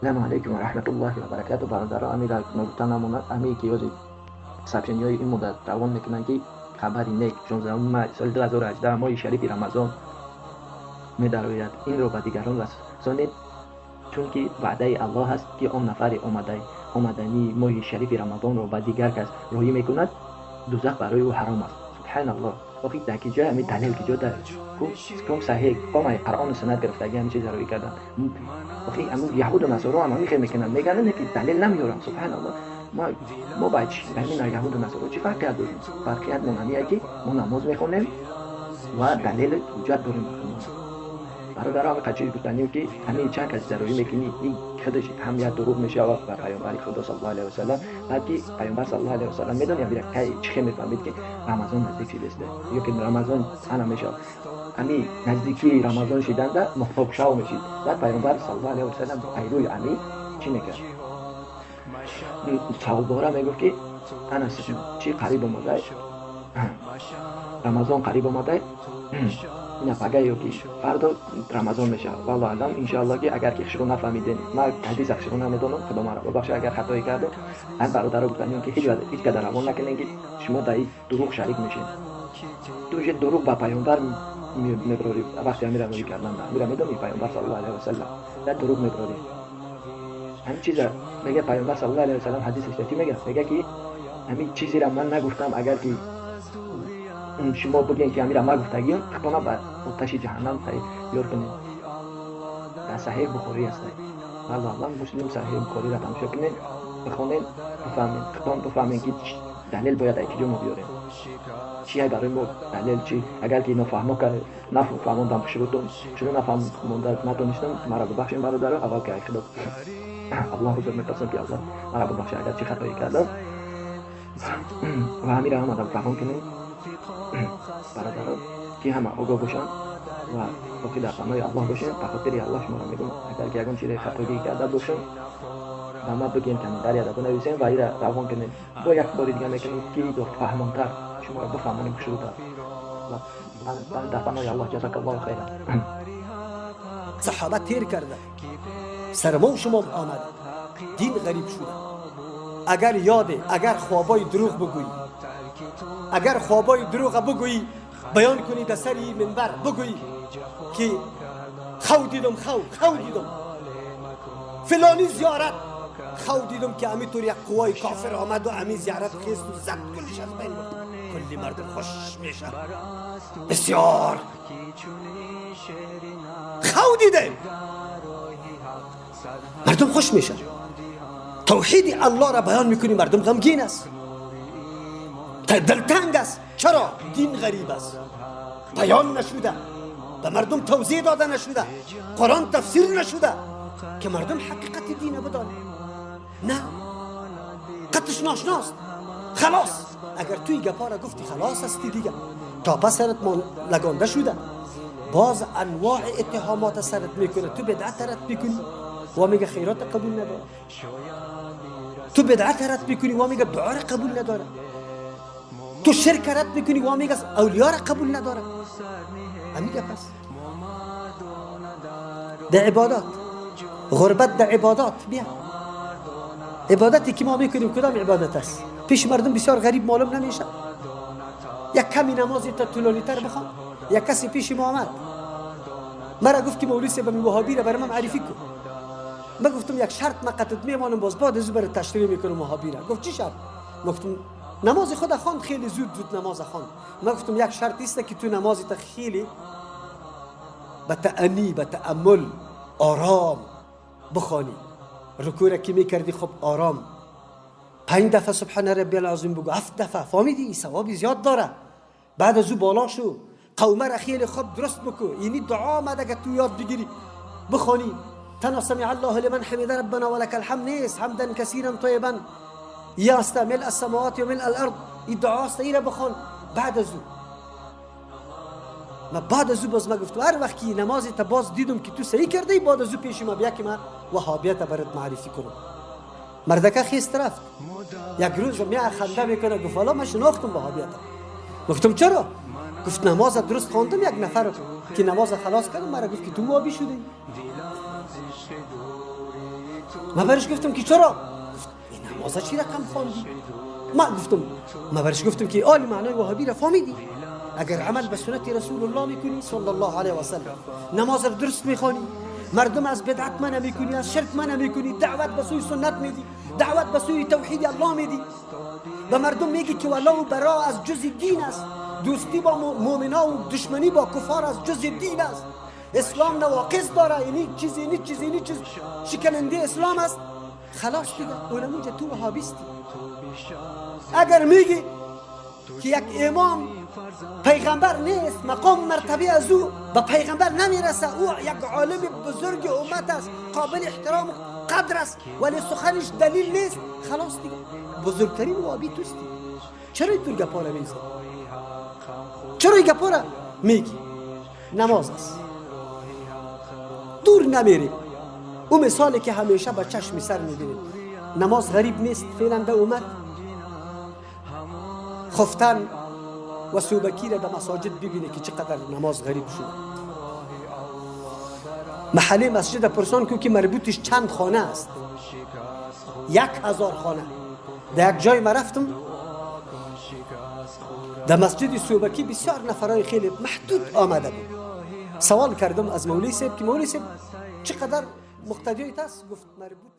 Салому алайкум ва раҳматуллоҳи ва баракатуҳ. Бародаро, амира нагуфта намонад, ами ки ёзи сообщениҳои ин муддат равон мекунанд, ки хабари нек, 16 май соли 2018 моҳи шарифи Рамазон медарояд, инро ба дигарон расонед, чунки ваъдаи Аллоҳ аст, ки он нафаре омадании моҳи шарифи Рамазонро ба дигар кас роҳӣ мекунад, дузах барои ӯ ҳаром аст. Субҳаналлоҳ! Охи, дар ки ҷой ами далел ки ҷо дар кум саҳеҳ комаи Қуръону суннат гирифтаги ҳами чиза роҳӣ кардан? Охи, ҳамун яҳуду насоро ҳам ҳамин хел мекунанд, мегӯянд, ки далел намеёрам. Субҳаналлоҳ! Мо ба ҳамин яҳуду насоро чӣ фарқият дорем? Фарқиятмон ҳамие, ки мо намоз мехонем ва далели ҳуҷҷат дорем. Бародаро, ҳамин қачи гуфтанем, ки ҳамин чанд кас зароӣ мекунӣ, ин худаш ҳам як дурӯғ мешавад ба паёмбари Худо саллаллоҳу алайҳи васаллам. Баъд ки паёмбар саллаллоҳу алайҳи васаллам медонем, кай чӣ хел мефаҳмид, ки Рамазон наздик шидааст ё ки Рамазон ана мешавад? Ами наздикии Рамазон шиданда моҳтобшав мешид. Баъд паёмбар саллаллоҳу алайҳи васаллам пайрӯи ами чӣ мекард? Саволбора мегуфт, ки ана чӣ қариб омада, Рамазон қариб омада, ина пага ё ки фардо Рамазон мешавад. Валлоҳу аълам. Иншоалло, ки агар ки хушрӯ нафаҳмидем, ман ҳадиса хушрӯ намедонам, Худо маро бубахшад, агар хатое кардем. Ҳам бародаро гуфтанем, ки ҳеҷ кадар равон накунем, ки шумо дар ин дурӯғ шарик мешед. Ту же дурӯғ ба паёмбар меброрӣ. Вақте амира роҳӣ кардан, амира медонӣ, паёмбар саллаллоҳу алайҳи васаллам дар дурӯғ меброрӣ. Ҳамин чиза мега паёмбар саллаллоҳу алайҳи васаллам, ҳадисаш чӣ мега? Мега, ки ҳамин чизеро ман нагуфтам, агар ки шумо бигӯем, ки амира ман гуфтагиам, худтона ба оташи ҷаҳаннам тайёр кунед. Дар Саҳеҳ Бухорӣ аст. Валлоҳу аълам. Муслим, Саҳеҳ Бухориро тамошо кунед, бихонед, бифаҳмед, худтон бифаҳмед, ки далел бояд ай киҷо мо биёрем, чи ай барои мо далел чи. Агар ки нофаҳмо нафаҳмондам, хушрӯ нафаҳмонда натонистам, маро бубахшед, бародаро. Аввал ки ай Худо Аллоҳ ҳузур мепурсам, ки Аллоҳ маро бубахшад, агар чӣ хатое кардам. Ва ҳамира ҳама равон кунед, бародаро, ки ҳама огоҳ бошанд ва боқӣ дар паноҳи Аллоҳ бошем. Ба хотири Аллоҳ шуморо мегӯм, агар ки ягон чизе хатогӣ карда бошам, ба ма бигӯем, комментарияда бинависем ва ира равон кунем. Бо як бори дига мекунем, ки фаҳмонтар шуморо бифаҳмонем, хушрӯтар. Дар паноҳи Аллоҳ. Ҷазакаллоҳу хайран. Саҳоба тир карда, сармо шумо омад, дин ғариб шуда. Агар ёде, агар хобои дурӯғ бигӯӣ, агар хобои дурӯға бигӯӣ, баён кунӣ, дар сари минбар бигӯӣ, ки хав дидум, хав дидум, филони зиёрат хав дидум, ки ҳаминтур як қувваи кофир омаду ҳамин зиёрат хесту зад, куллиш аз байн бурд, кулли мардум хуш меша. Бисёр хав дидем, мардум хуш меша. Тавҳиди Аллоҳро баён мекунӣ, мардум ғамгин аст, дилтанг аст. Чаро? Дин ғариб аст, баён нашуда, ба мардум тавзеҳ дода нашуда, Қуръон тафсир нашуда, ки мардум ҳақиқати дина бидонад. На қатиш ношиност. Халос, агар туи гапҳоро гуфти, халос ҳасти дига, то пас сарат лагонда шуда, боз анвои иттиҳомот сарат мекунад. Ту бидъат рад мекунӣ, ва мега хайрот қабул надорад. Ту бидъат рад мекунӣ, ва мега дуоро қабул надорад. Ту ширк рад мекунӣ, ва мега авлиёро қабул надорад. Ҳамин гап аст. Дар ибодат ғурбат, дар ибодат бия. Ибодате ки мо мекунем, кудом ибодат аст? Пеши мардум бисёр ғариб маълум намешавад. Як ками намози та тӯлонитар бихон. Як касе пеши мо омад, мара гуфт, ки мавлисе ба ваҳобиро барои ман маърифӣ кун. Ман гуфтам, як шарт ма қатат мемонам, боз баъд аз барои ташриф мекунам ваҳобира. Гуфт, чӣ шарт? Ман гуфтам, намози худ хонд, хеле зуд зуд намоз хонд. Ман гуфтам, як шарт ист, ки ту намози та хеле ба таъанӣ, ба тааммул, ором бихонӣ. Рукӯра ки мекардӣ, хуб, ором панҷ дафъа субҳана раббиял азим бигӯ, ҳафт дафъа. Фаҳмидӣ? Савоби зиёд дора. Баъд аз ӯ боло шу, қавмара хеле хуб дуруст бикӯ. Ини дуо омад, агар ту ёд бигирӣ, бихонӣ. Танҳо самиа Аллоҳу лиман ҳамида, раббана ва лакал ҳамд нест, ҳамдан касиран тайибан яста, милء السماوات و ملء الارض, این دعاست, ایره بخوان. بعد از او ما بعد از او باز ما گفتم، هر وقت که نماز تا باز دیدم که تو صحیح کرده، بعد از او پیش ما بیا که ما وهابیت برات معرفی کنم. مردکه خیست رفت. یک روز می خنده میکنه، گفت والا من شناختم وهابیت. گفتم چرا؟ گفت نماز درست خواندم، یک نفر که نماز خلاص کردم، مرا گفت که تو وهابی شدی. من برش گفتم که چرا؟ گفت این نماز چی رقم خواندی؟ ما گفتم، ما برش گفتم که آلی معنای وهابی را فهمیدی؟ اگر عمل به سنت رسول الله میکنی صلی الله علیه و سلم، نماز را درست میخوانی، مردم از بدعت منع میکنی، از شرک منع میکنی، دعوت به سوی سنت میدی، دعوت به سوی توحید الله میدی، به مردم میگی که ولا و برا از جز دین است، دوستی با مؤمنا و دشمنی با کفار از جز دین است، اسلام نواقص داره، اینی چیز اینی چیز اینی چیز شکننده اسلام است. خلاص دیگه، اونم اونجا تو وهابیستی. اگر میگی که یک امام پیغمبر نیست، مقام مرتبه از او به پیغمبر نمیرسه، او یک عالم بزرگ امت است، قابل احترام و قدر است، ولی سخنش دلیل نیست، خلاص دیگه بزرگترین وهابی توستی. چرا اینطور گپا را میزنی؟ چرا این گپا را میگی؟ نماز است، دور نمیریم. او مثالی که همیشه به چشم سر میبینیم، نماز غریب نیست فعلا در امت. خفتن و سوبکی را در مساجد ببینه که چقدر نماز غریب شده. محله مسجد پرسان کو که مربوطش چند خانه است، 1000 خانه. در یک جای ما رفتم در مسجد سوبکی، بسیار نفرای خیلی محدود آمده بود. سوال کردم از مولوی صاحب که مولوی صاحب چقدر مقتدیت است؟ گفت مربوط